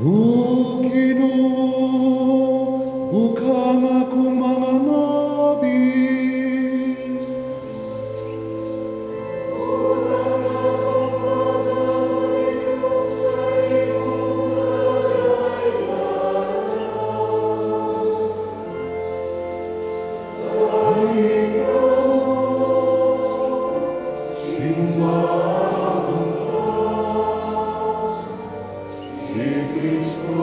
O Ginoo, bukang akong mga labi. Ug ang akong pagpangalihok sa imong kalayaan. Kay ikaw, simbahan ta, si Kristo.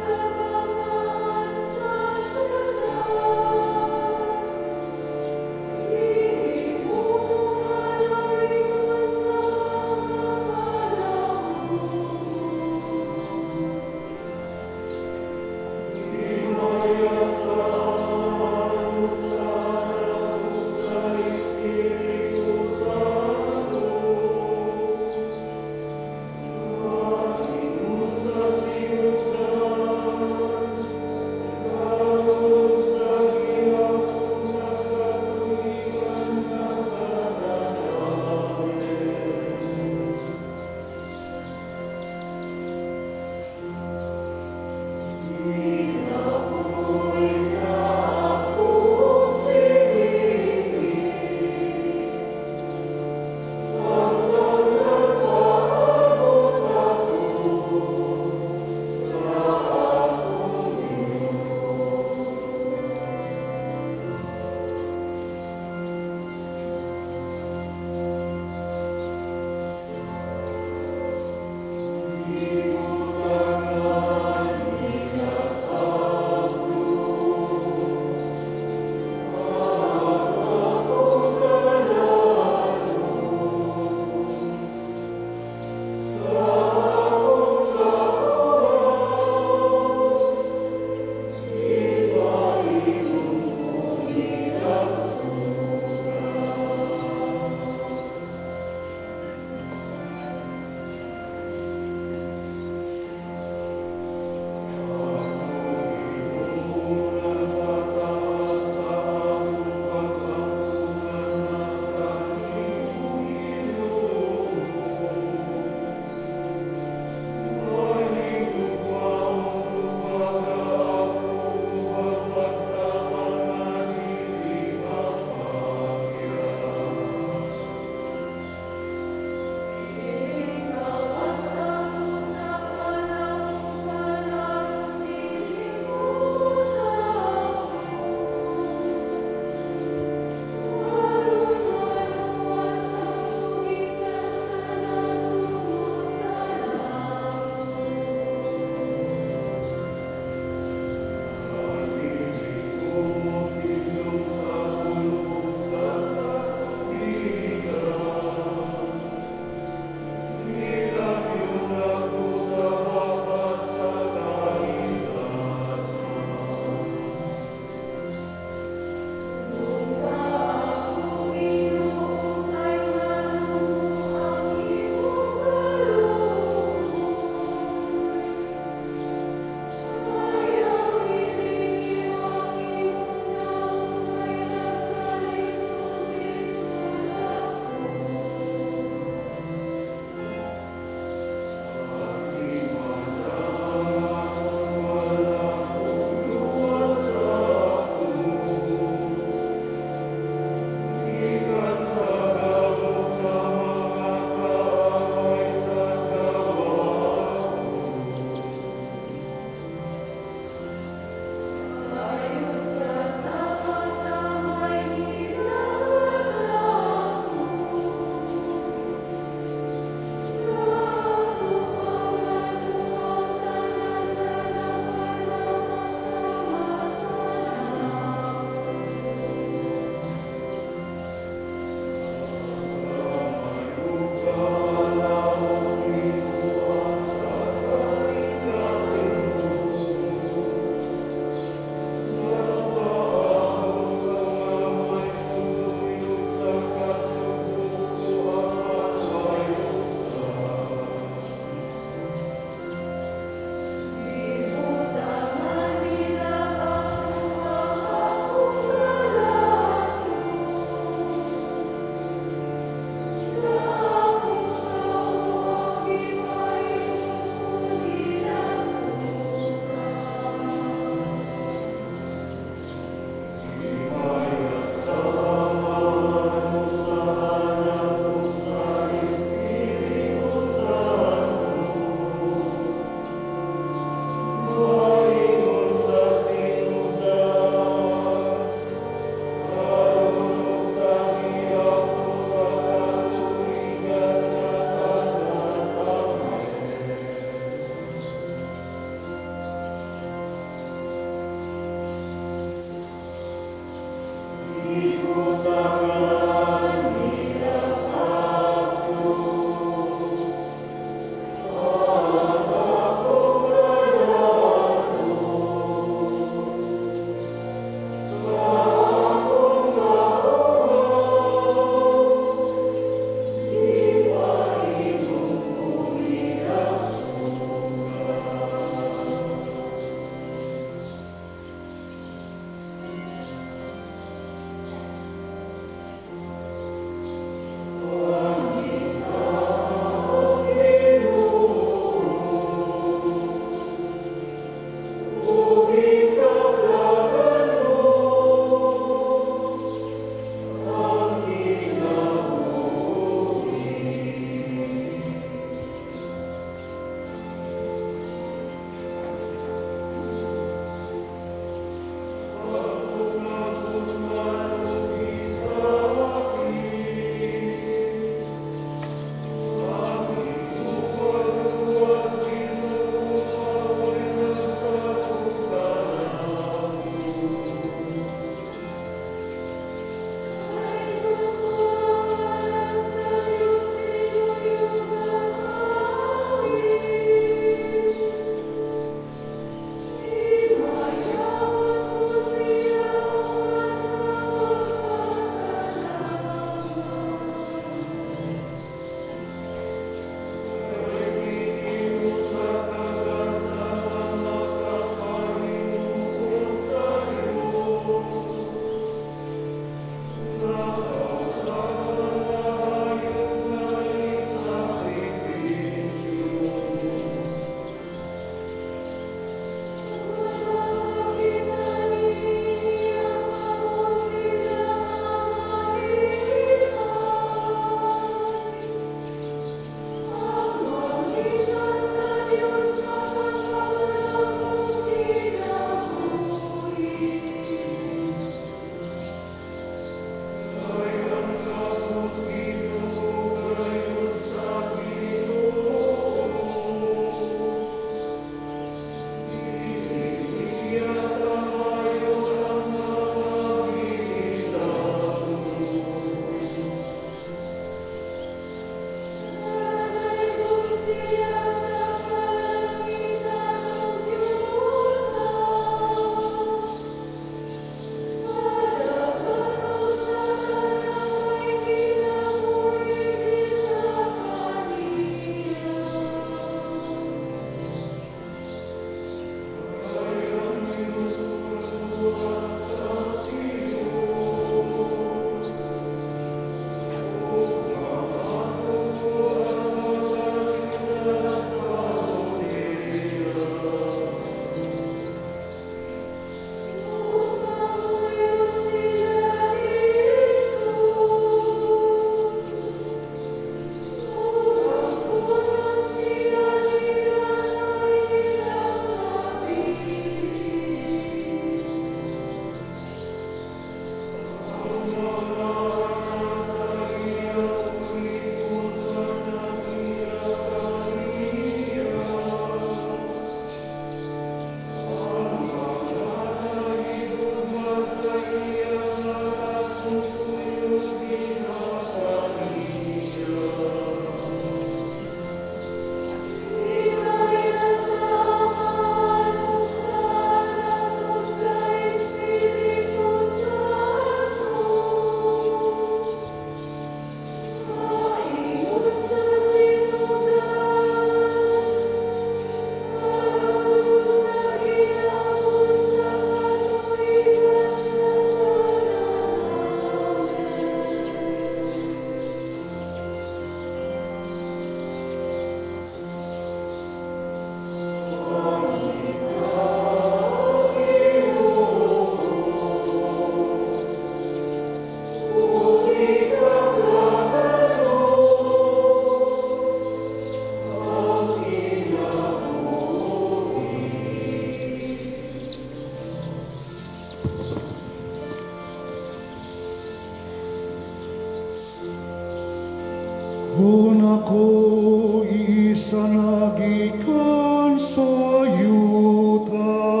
Bisan gikan sa yuta.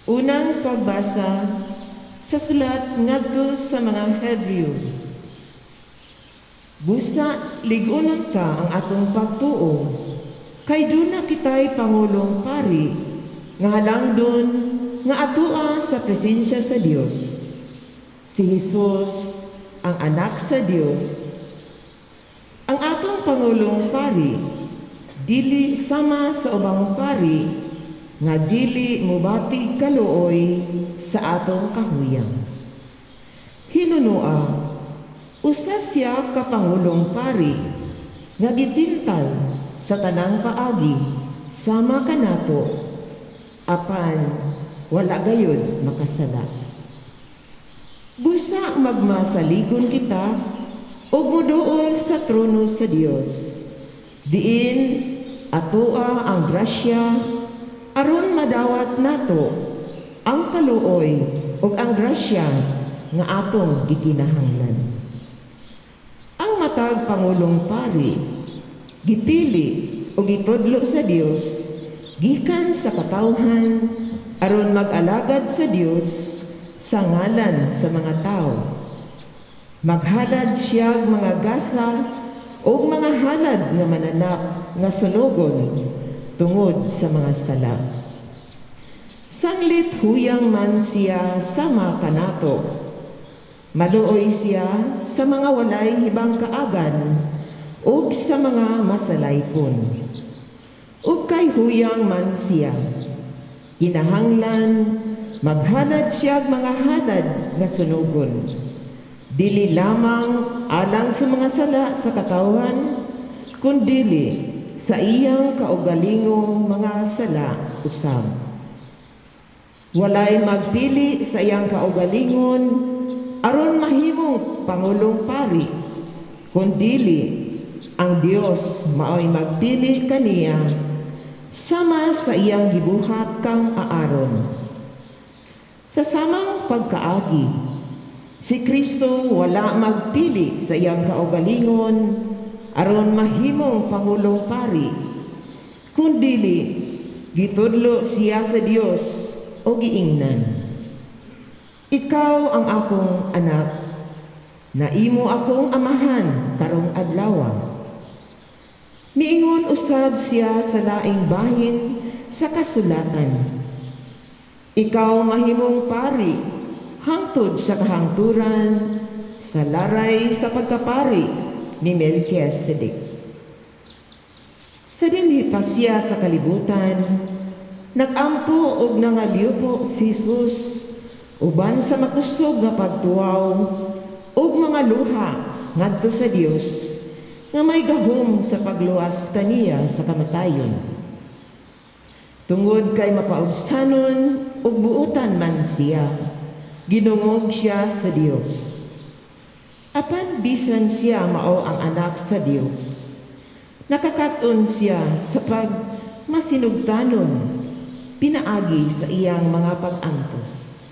Unang pagbasa sa sulat ngadto sa mga Hebreo. Busa lig-unon ta ang atong pagtuo, kay duna kitay pangulong pari nga halangdon nga atoa sa presensya sa Dios. Si Hesus ang anak sa Dios. Ang atong pangulong pari dili sama sa ubang pari nga dili mobati kaluoy sa atong kahuyang. Hinunua, usa siya ka pangulong pari nga gitintal sa tanang paagi sama kanato, apan wala gayud makasala. Busa magmasaligon kita ug moduol sa trono sa Dios. Diin atoa ang grasya aron madawat nato ang kaluoy ug ang grasya nga atong gikinahanglan. Ang matag pangulong pari gipili ug gitudlo sa Dios gikan sa katawhan aron mag-alagad sa Dios sa ngalan sa mga tawo. Maghalad siya mga gasa ug mga halad nga mananap nga sunogon tungod sa mga sala. Sanglit huyang man siya sama kanato. Maluoy siya sa mga walay hibang kaagan ug sa mga masalaypon. Ug kay huyang man siya, kinahanglan maghalad siya mga halad nga sunogon. Dili lamang alang sa mga sala sa katawhan, kundili sa iyang kaugalingong mga sala usab. Walay magpili sa iyang kaugalingon aron mahimong pangulong pari, kundili ang Dios maoy magpili kaniya sama sa iyang gibuhat kang Aaron. Sa samang pagkaagi, si Kristo wala magpili sa iyang kaugalingon aron mahimong pangulong pari, kundili gitudlo siya sa Dios o giingnan. Ikaw ang akong anak, naimo akong amahan karong adlawa. Miingon usab siya sa laing bahin sa kasulatan. Ikaw mahimong pari hangtod sa kahangturan sa laray sa pagkapari ni Melchizedek. Sa dinhi pa siya sa kalibutan, nagampo og nangalyupo si Jesus uban sa makusog nga pagtuwaw og mga luha ngadto sa Dios nga may gahom sa pagluwas kaniya sa kamatayon. Tungod kay mapaubsanon ug buutan man siya, ginungog siya sa Dios. Apan bisan siya mao ang anak sa Dios, nakakaton siya sa pagmasinugtanon pinaagi sa iyang mga pag-antos.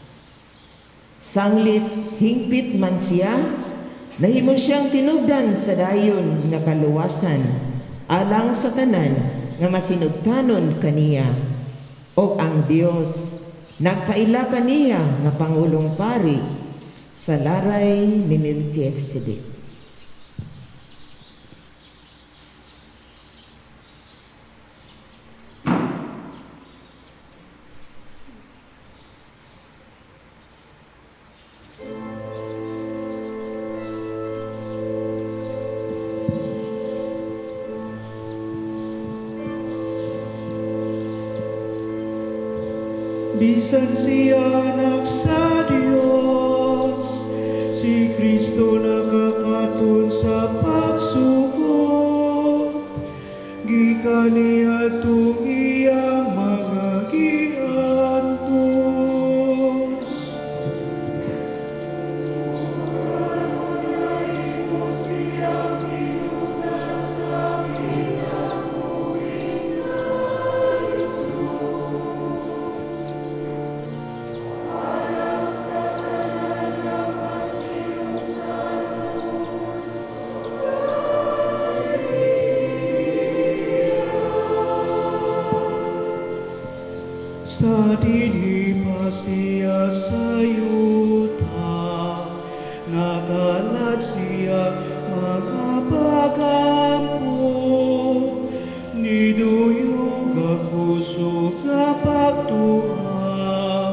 Sanglit hingpit man siya, nahimo siyang tinubdan sa dayon nga kaluwasan alang sa tanan nga masinugtanon kaniya, og ang Dios nagpaila kaniya nga pangulong pari sa laray ni Melchizedek. Bisan siya anak sa Dios, si Kristo nakakaton sa pagsukot, gikan niya iyang mga giantos. sa yuta, nakalad siya mga pagampo, niduyog ang kusog nga pagtuaw,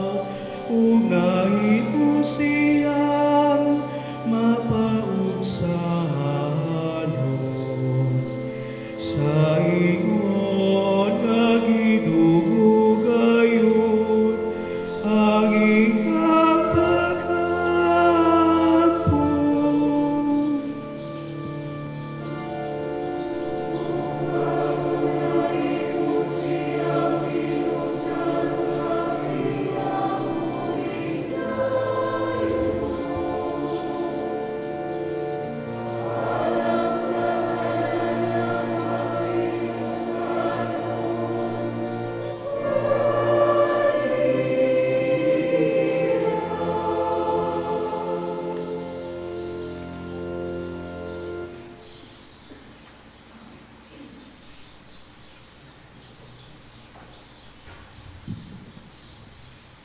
ug nahimo siyang mapaugsanon. Sa ingon nga gidugo gayud ang iyang pag-ampo.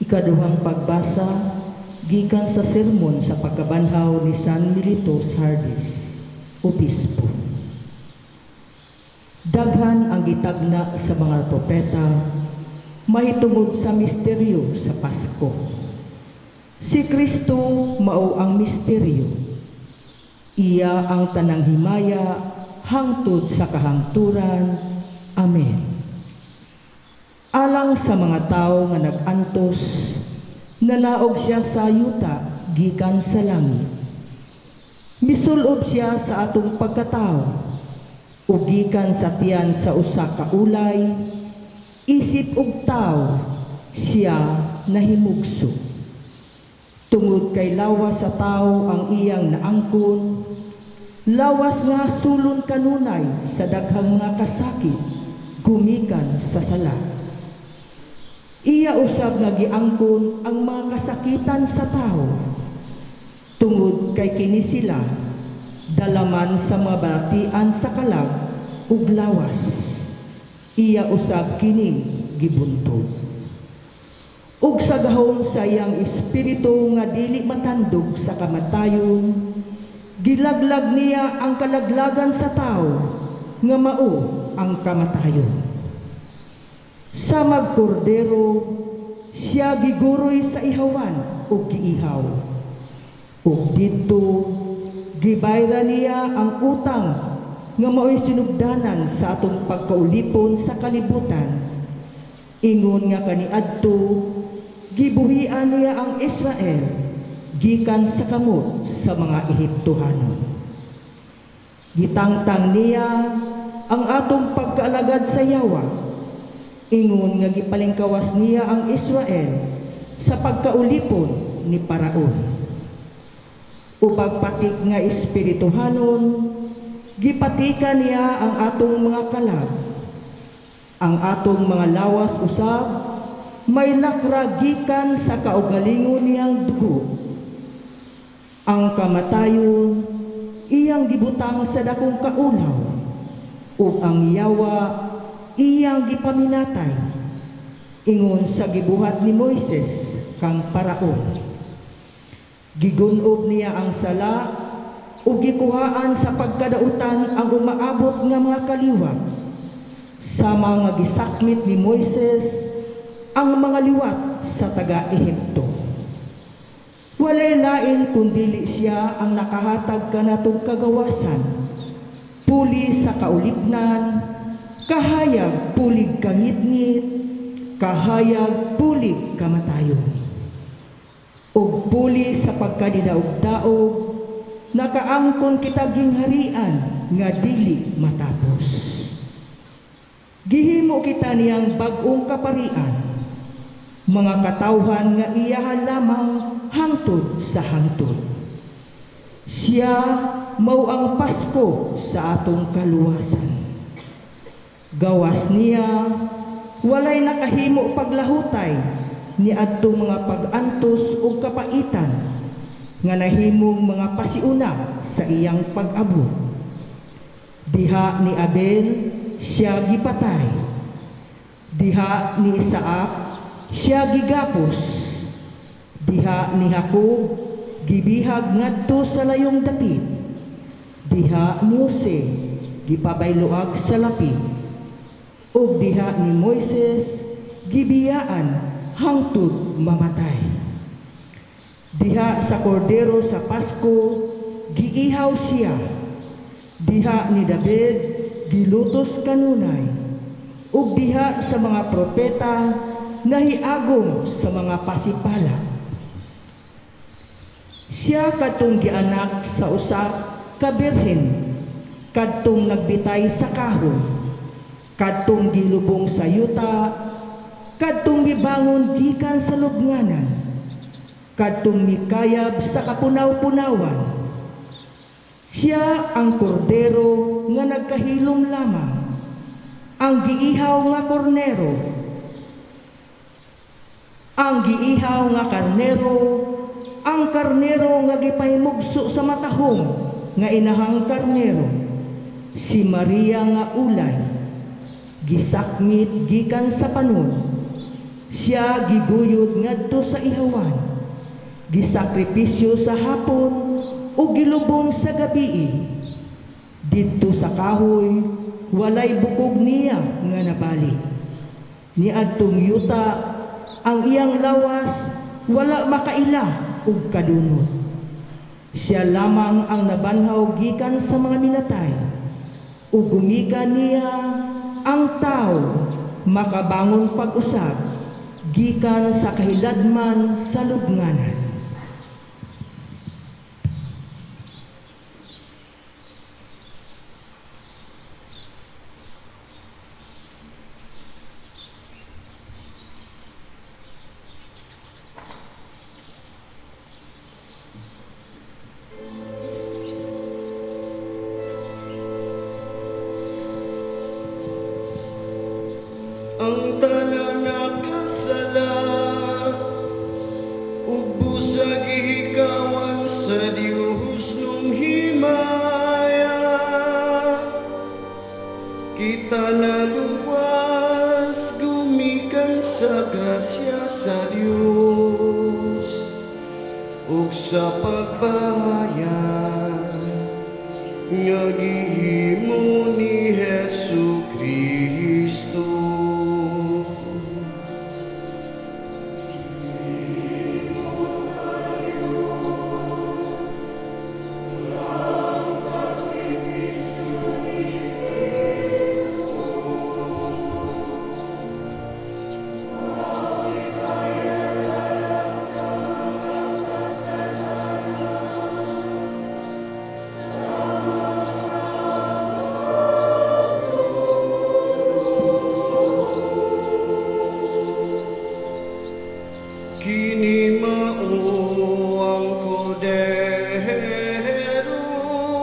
Ikaduhang pagbasa gikan sa sermon sa pagkabanhaw ni San Melito Sardis, obispo. Daghan ang gitagna sa mga propeta mahitungod sa misteryo sa Pasko. Si Kristo mao ang misteryo. Iya ang tanang himaya hangtod sa kahangturan. Amen. Alang sa mga tawo nga nag-antos, nanaog siya sa yuta gikan sa langit. Misulob siya sa atong pagkatao, ug gikan sa tiyan sa usa ka ulay, isip og tawo siya nahimugso. Tungod kay lawas sa tawo ang iyang naangkon, lawas nga sulon kanunay sa daghang mga kasakit gumikan sa sala. Iya usab nga giangkon ang mga kasakitan sa tawo, tungod kay kini sila dalaman sa mga balatian sa kalag ug lawas. Iya usab kining gibuntog. Ug sa gahom sa iyang espiritu nga dili matandog sa kamatayon, gilaglag niya ang kalaglagan sa tawo nga mao ang kamatayon. Sa magkordero, siya giguroy sa ihawan ug giihaw. Ug didto, gibayra niya ang utang nga mao'y sinugdanan sa atong pagkaulipon sa kalibutan. Ingon nga kaniadto, gibuhian niya ang Israel gikan sa kamot sa mga Ehiptohanon. Gitangtang niya ang atong pagkaalagad sa yawa. Ingon nga gipalingkawas niya ang Israel sa pagkaulipon ni Paraon. Upagpatik nga espirituhanon, gipatika niya ang atong mga kalag. Ang atong mga lawas usab may lakra gikan sa kaugalingon niyang dugo. Ang kamatayon iyang gibutang sa dakong kaulaw, ug ang yawa iyang gipaminatay, ingon sa gibuhat ni Moises kang Paraon. Gigunob niya ang sala ug gikuhaan sa pagkadautan ang umaabot nga mga kaliwat, sama nga gisakmit ni Moises ang mga liwat sa taga-Ehipto. Walay lain kundili siya ang nakahatag kanatong kagawasan, puli sa kaulipnan, kahayag pulig kangitngit, kahayag pulig kamatayon. Ug puli sa pagkadidaog-daog, nakaangkon kita gingharian nga dili matapos. Gihimo kita niyang bag-ong kaparian, mga katawhan nga iyahan lamang hangtod sa hangtod. Siya mao ang Pasko sa atong kaluwasan. Gawas niya, walay nakahimo paglahutay ni adtong mga pag-antos ug kapaitan nga nahimong mga pasiuna sa iyang pag-abot. Diha ni Abel siya gipatay. Diha ni Isaac siya gigapos. Diha ni Jacob gibihag ngadto sa layong dapit. Diha ni Jose gipabayloag sa lapi. Ug diha ni Moises gibiyaan hangtod mamatay. Diha sa kordero sa Pasko giihaw siya. Diha ni David gilutos kanunay. Ug diha sa mga propeta nahiagom sa mga pasipala. Siya kadtong gianak sa usa ka birhen, kadtong nagbitay sa kahoy, kadtong gilubong sa yuta, kadtong gibangon gikan sa lubnganan, kadtong mikayab sa kapunaw-punawan. Siya ang kordero nga nagkahilom lamang, ang giihaw nga kornero, ang giihaw nga karnero, ang karnero nga gipahimugso sa matahom nga inahang karnero, si Maria nga ulay, gisakmit gikan sa panon, siya giguyod ngadto sa ihawan, gisakripisyo sa hapon o gilubong sa gabii. Didto sa kahoy walay bukog niya nga nabali. Niadtong yuta ang iyang lawas wala makaila ug kadunot. Siya lamang ang nabanhaw gikan sa mga minatay, ug gumikan niya ang tao makabangon pag-usab gikan sa kahiladman sa lubnganan. Ang tanan nakasala ug busa gihikawan sa Dios nung himaya. Kita naluwas gumikan sa grasya sa Dios ug sa pagbayad nga gihimo ni Hesus Kristo. Kini mao ang kordero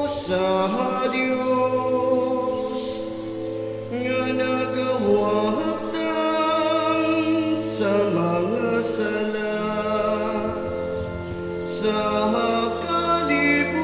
sa Dios nga nagawagtang sa mga sala sa kalibutan.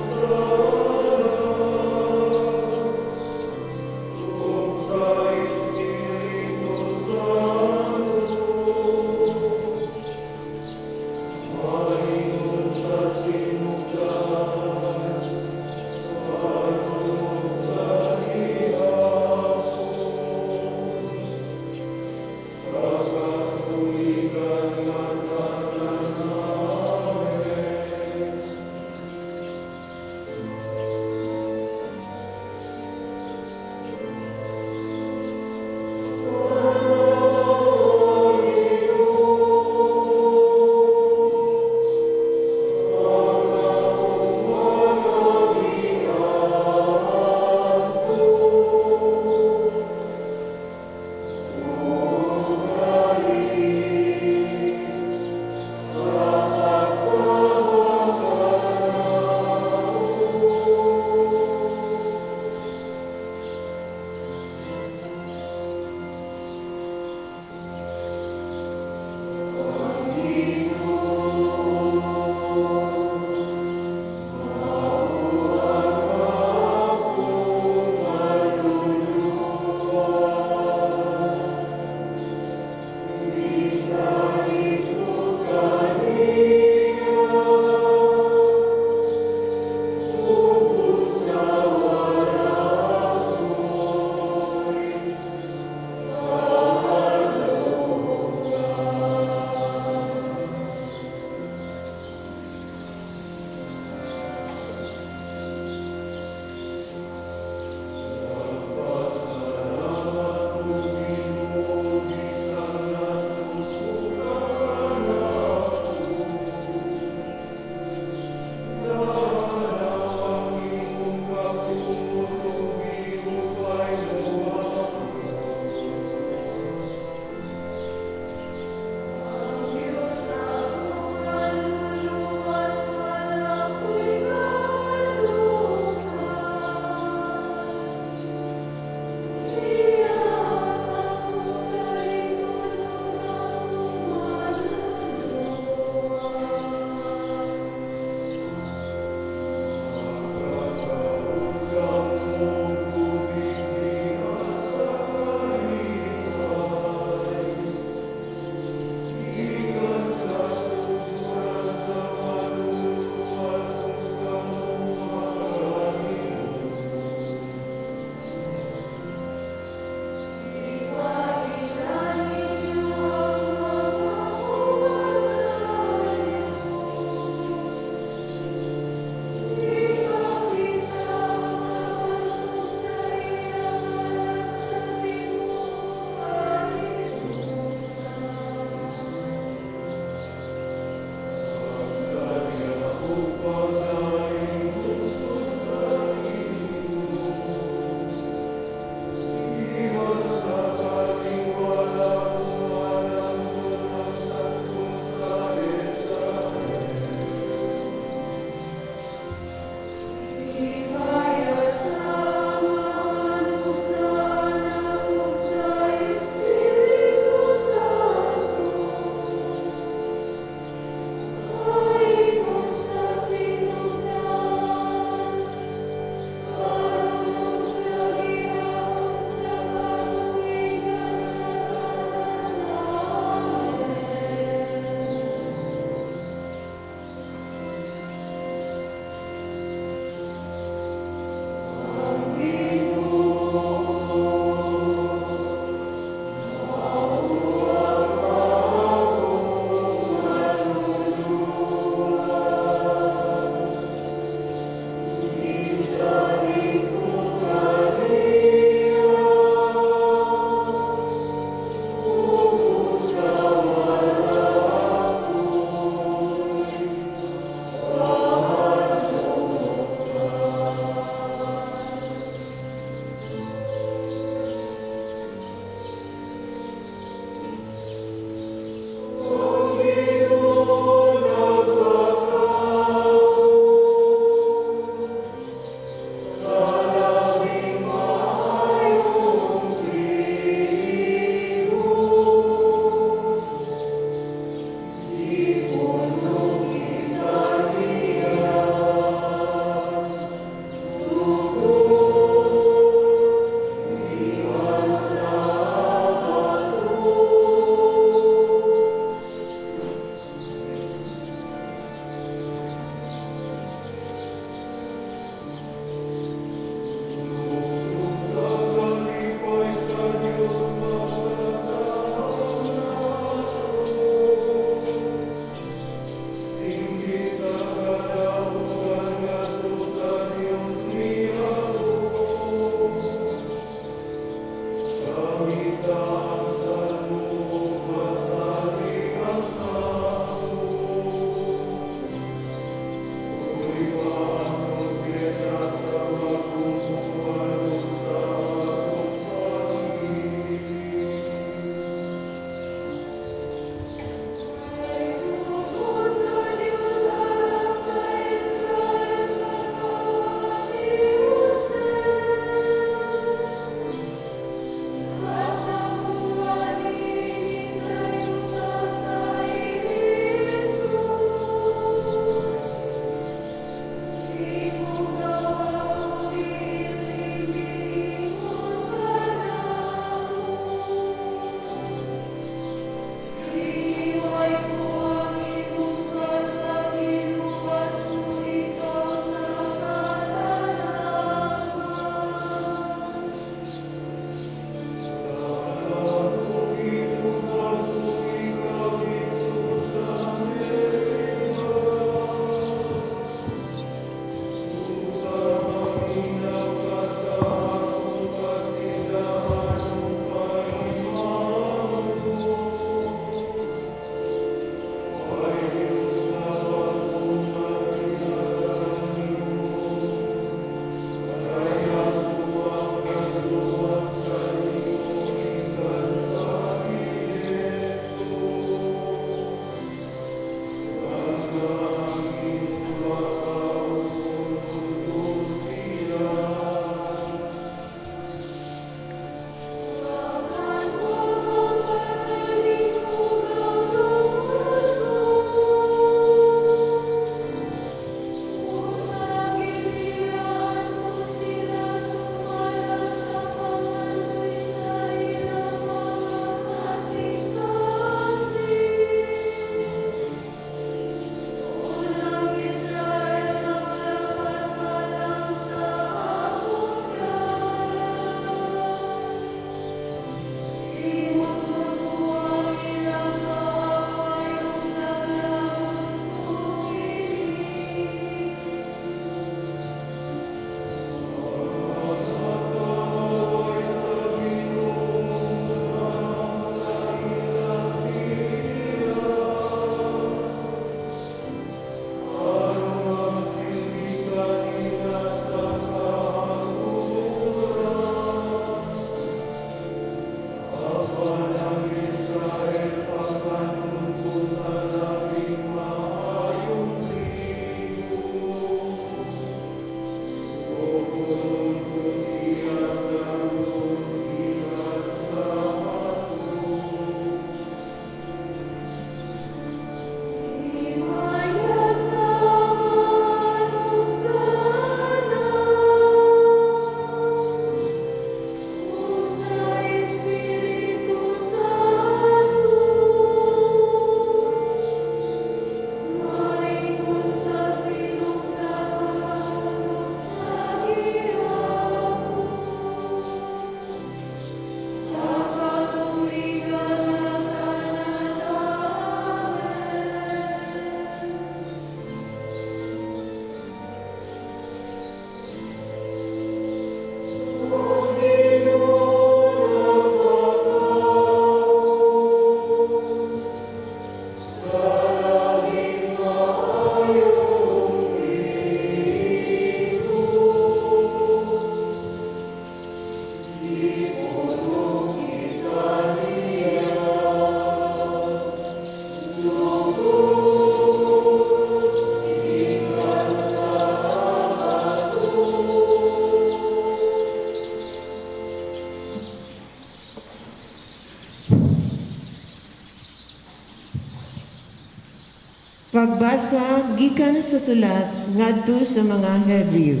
Pagbasa gikan sa sulat ngadto sa mga Hebreo.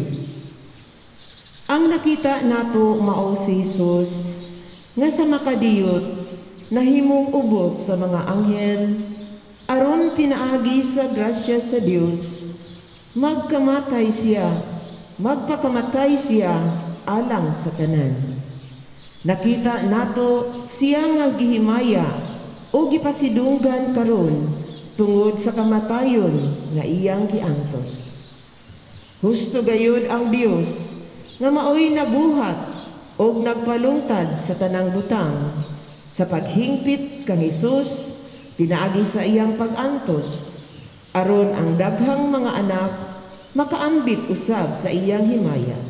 Ang nakita nato mao si Jesus nga sa makadiyot nahimong ubos sa mga anghel aron pinaagi sa grasya sa Dios magkamatay siya, magpakamatay siya alang sa tanan. Nakita nato siya nga gihimaya o gipasidunggan karon tungod sa kamatayon nga iyang giantos. Husto gayud ang Dios nga maoy nabuhat og nagpalungtad sa tanang butang sa paghingpit kang Hesus pinaagi sa iyang pag-antos aron ang daghang mga anak makaambit usab sa iyang himaya.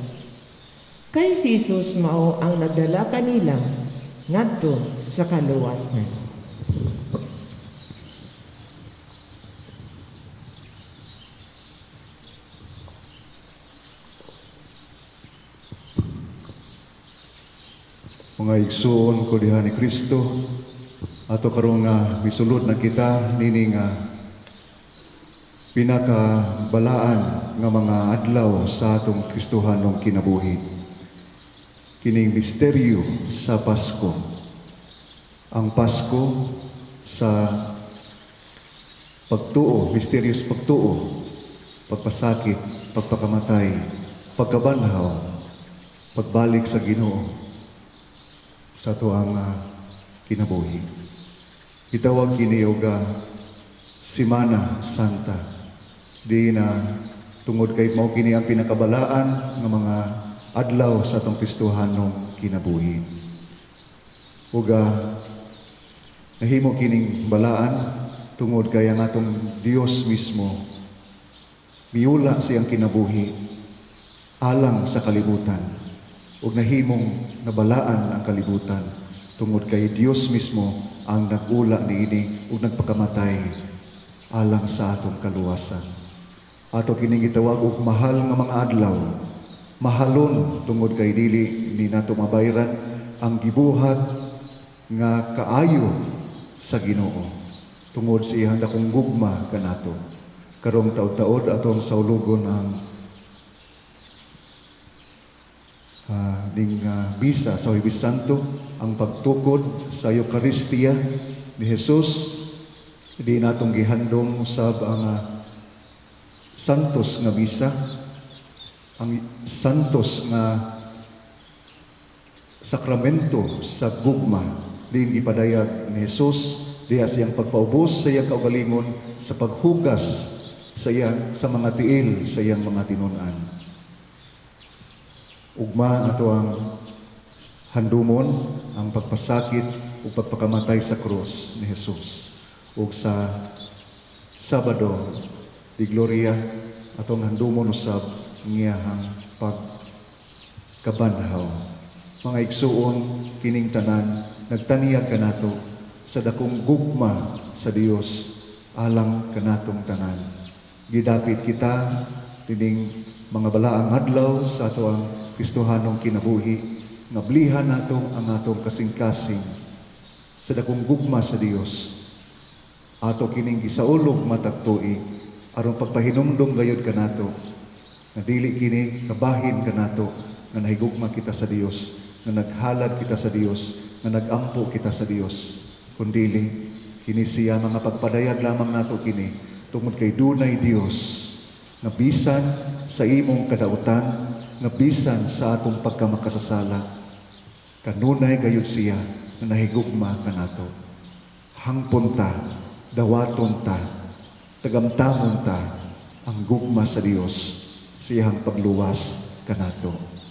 Kay si Hesus mao ang nagdala kanila ngadto sa kaluwasan. Mga igsoon ko diha ni Kristo, ato karon nga misulod na kita nini nga pinakabalaan nga mga adlaw sa atong Kristohanong kinabuhi. Kining misteryo sa Pasko. Ang Pasko sa pagtuo, misteryos pagtuo, pagpasakit, pagpakamatay, pagkabanhaw, pagbalik sa Ginoo sa atuang kinabuhi. Gitawag kini og Semana Santa. Di na tungod kay mao kini ang pinakabalaan nga mga adlaw sa atong Kristohanong kinabuhi. Ug nahimo kining balaan tungod kay ang atong Dios mismo miula siyang kinabuhi alang sa kalibutan. Ug nahimong nabalaan ang kalibutan tungod kay Dios mismo ang nag-ula niini ug nagpakamatay alang sa atong kaluwasan. Ato kining gitawag og mahal nga mga adlaw, mahalon tungod kay dili ni nato mabayran ang gibuhat nga kaayo sa Ginoo tungod sa iyang dakong gugma kanato. Karong taud-taod atong saulugon ang ning misa sa Huwebes Santo, ang pagtukod sa Eukaristiya ni Jesus. Di natong gihandom usab ang santos nga misa, ang santos nga sakramento sa gugma din gipadayag ni Jesus diha siyang pagpaubos sa iyang kaugalingon sa paghugas sa iyang sa mga tiil sa iyang mga tinun-an. Ugma ato ang handumon ang pagpasakit ug pagpakamatay sa krus ni Jesus. Ug sa Sabado di Gloria atong handumon usab ngiyahang pagkabanhaw. Mga igsuon, kining tanan nagtaniyag kanato sa dakong gugma sa Dios alang kanatong tanan. Gidapit kita kining mga balaang adlaw sa atoang Kristohanong kinabuhi, ngablihan nato ang atong kasing-kasing sa dakong gugma sa Dios. Ato kining gisaulog matag tuig aron pagpahinumdom gayud kanato nga dili kini kabahin kanato nga nahigugma kita sa Dios, nga naghalad kita sa Dios, nga nagampo kita sa Dios, kundili kini siya mga pagpadayag lamang nato kini tungod kay dunay Dios nga bisan sa imong kadautan, nga bisan sa atong pagkamakasasala, kanunay gayud siya nga nahigugma kanato. Hangpon ta, dawaton ta, tagamtamon ta ang gugma sa Dios siyang pagluwas kanato.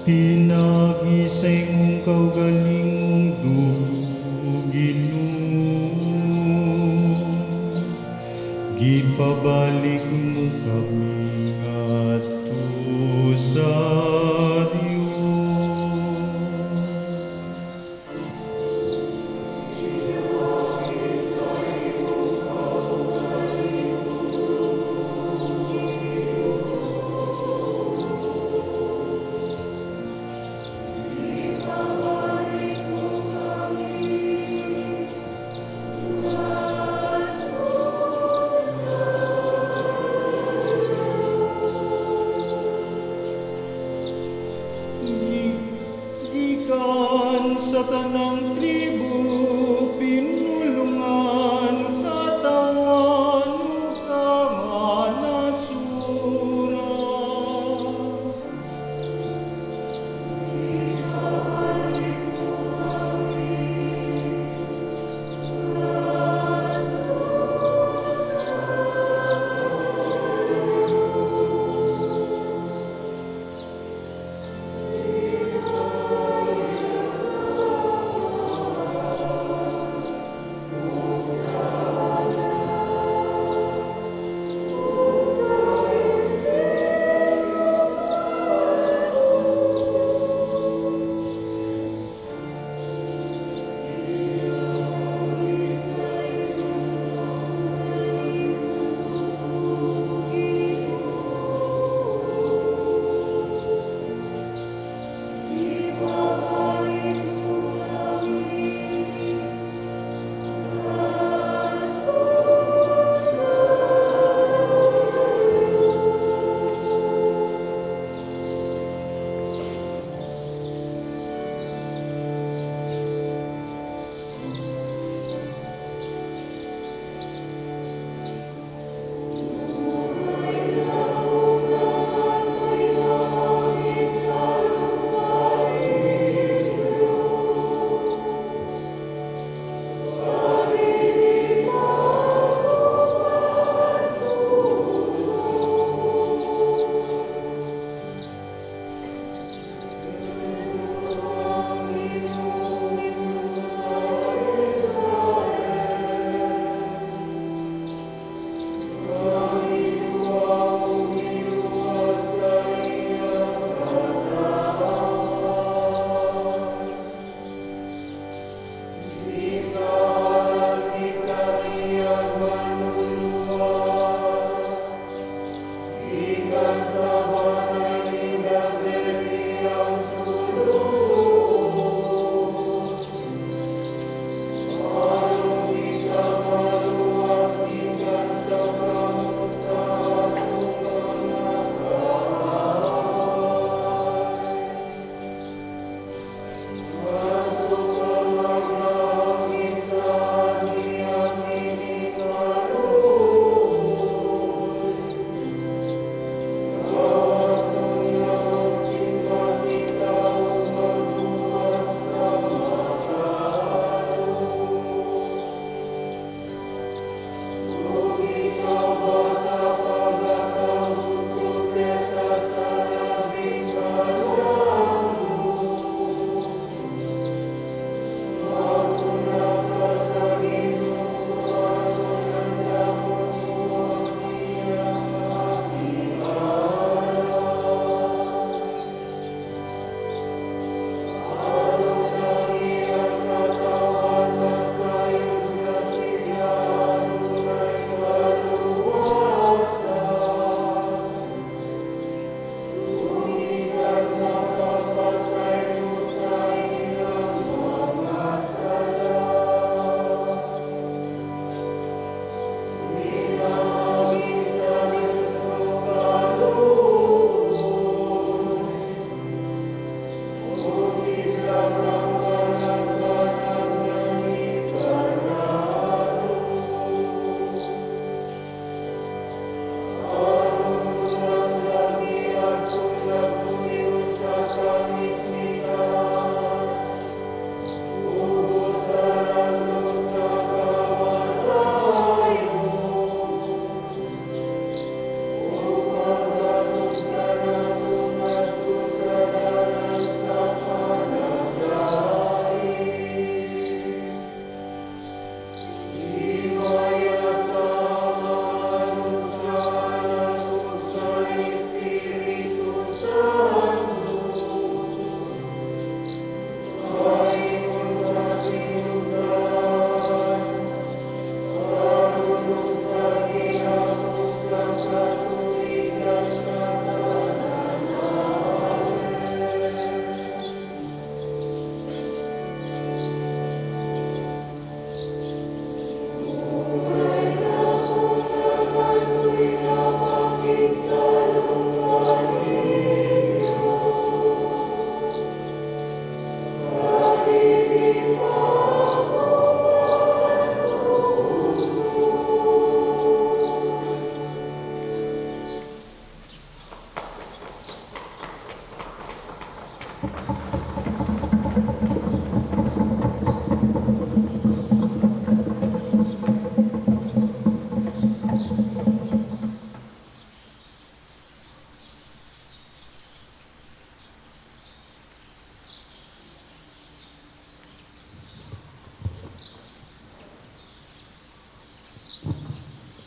Pinagi sa imong kaugalingong dugo, Ginoo, gipabalik mo kami ngadto sa Dios. Gikan sa tanang tribo, pinulungan, katawan, ug kanasuran.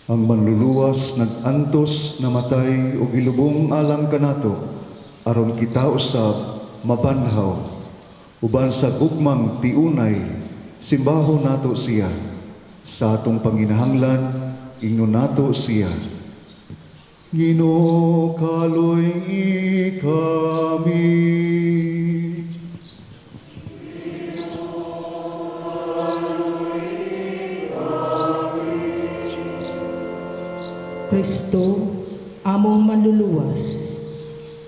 Ang manluluwas nag-antos, namatay ug gilubong alang kanato aron kita usab mabanhaw. Uban sa gugmang tiunay, simbahon nato siya. Sa atong panginahanglan, ingnon nato siya. Ginoo, kaloy-i kami. Kristo, among manluluwas,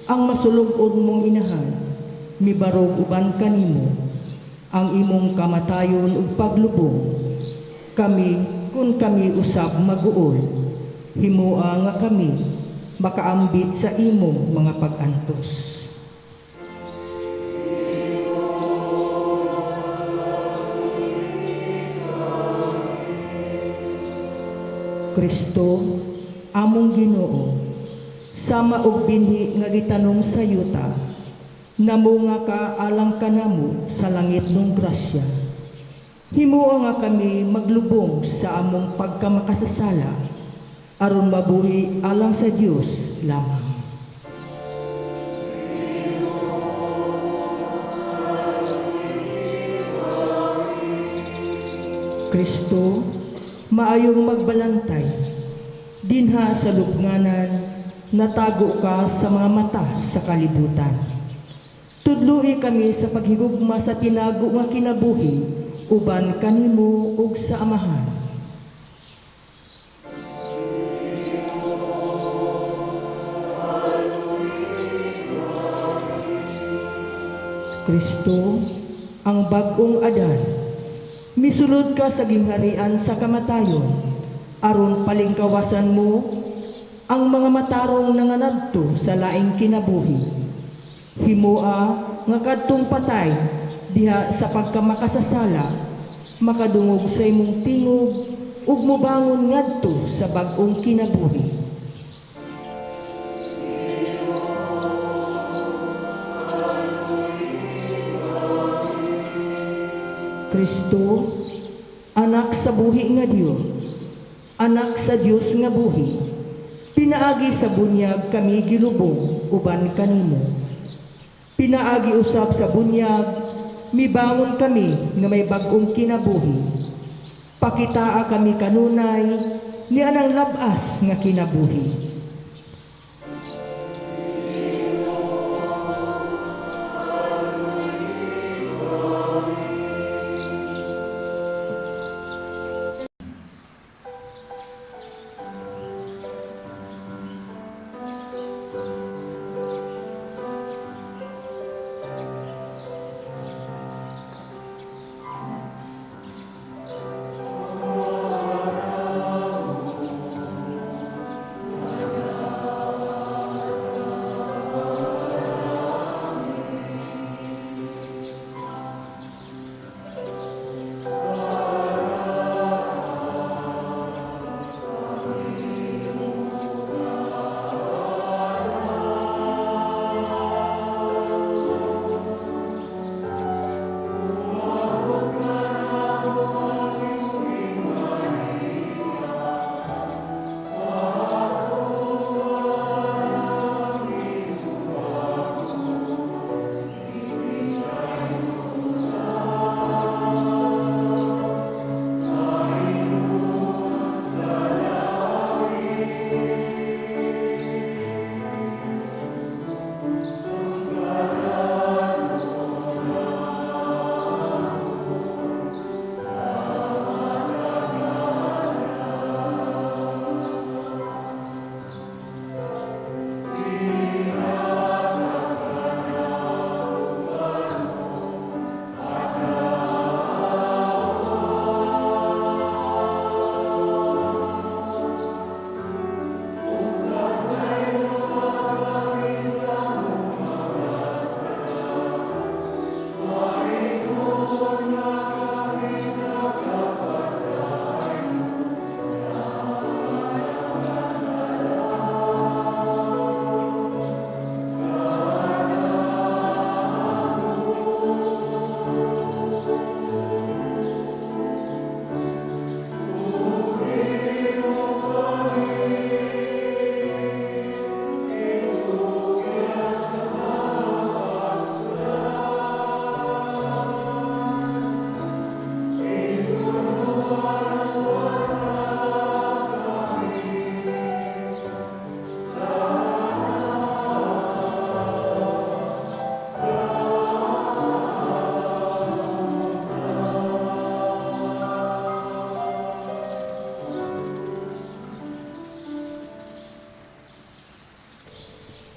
ang masulog-on mong inahan, mibarog uban kanimo, ang imong kamatayon ug paglubong. Kami, kun kami usab maguol, himoa nga kami makaambit sa imong mga pag-antos. Kristo, among Ginoo, sama og binhi nga gitanom sa yuta, namunga ka alang kanamo sa langit ng grasya. Himoa nga kami maglubong sa among pagkamakasasala, aron mabuhi alang sa Dios lamang. Kristo, maayong magbalantay, dinha sa lubnganan, natago ka sa mga mata sa kalibutan. Tudloi kami sa paghigugma sa tinago nga kinabuhi, uban kanimo ug sa Amahan. Kristo, ang bag-ong Adan, misulod ka sa gingharian sa kamatayon, aron palingkawasan mo ang mga matarong nanganadto sa laing kinabuhi. Himoa nga kadtong patay diha sa pagkamakasasala, makadungog sa imong tingog ug mobangon ngadto sa bag-ong kinabuhi. Kristo, anak sa buhi nga Dios, anak sa Dios nga buhi, pinaagi sa bunyag kami gilubong uban kanimo. Pinaagi usab sa bunyag, mibangon kami nga may bag-ong kinabuhi. Pakitaa kami kanunay ni anang labas nga kinabuhi.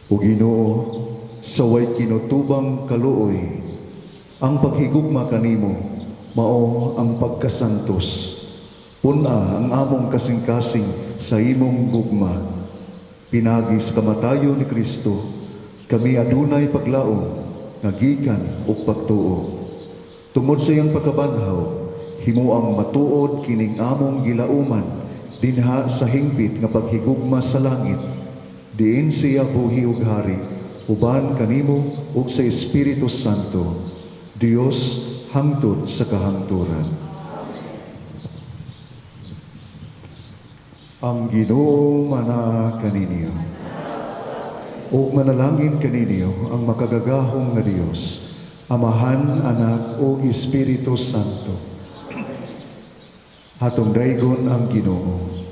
O Ginoo, sa way kinutubang kaluoy, ang paghigugma kanimo mao ang pagkasantos. Pun-a ang among kasing-kasing sa imong gugma. Pinagi sa kamatayon ni Kristo, kami adunay paglaom nga gikan og pagtuo. Tungod sa iyang pagkabanhaw, himuang matuod kining among gilauman dinha sa hingpit nga paghigugma sa langit. Diin siya buhi ug hari, uban kanimo ug sa Espiritu Santo, Dios hangtod sa kahangturan. Ang Ginoo mana kaninyo. Ug manalangin kaninyo ang makagagahom nga Dios, Amahan, Anak ug Espiritu Santo. Hatong daygon ang Ginoo.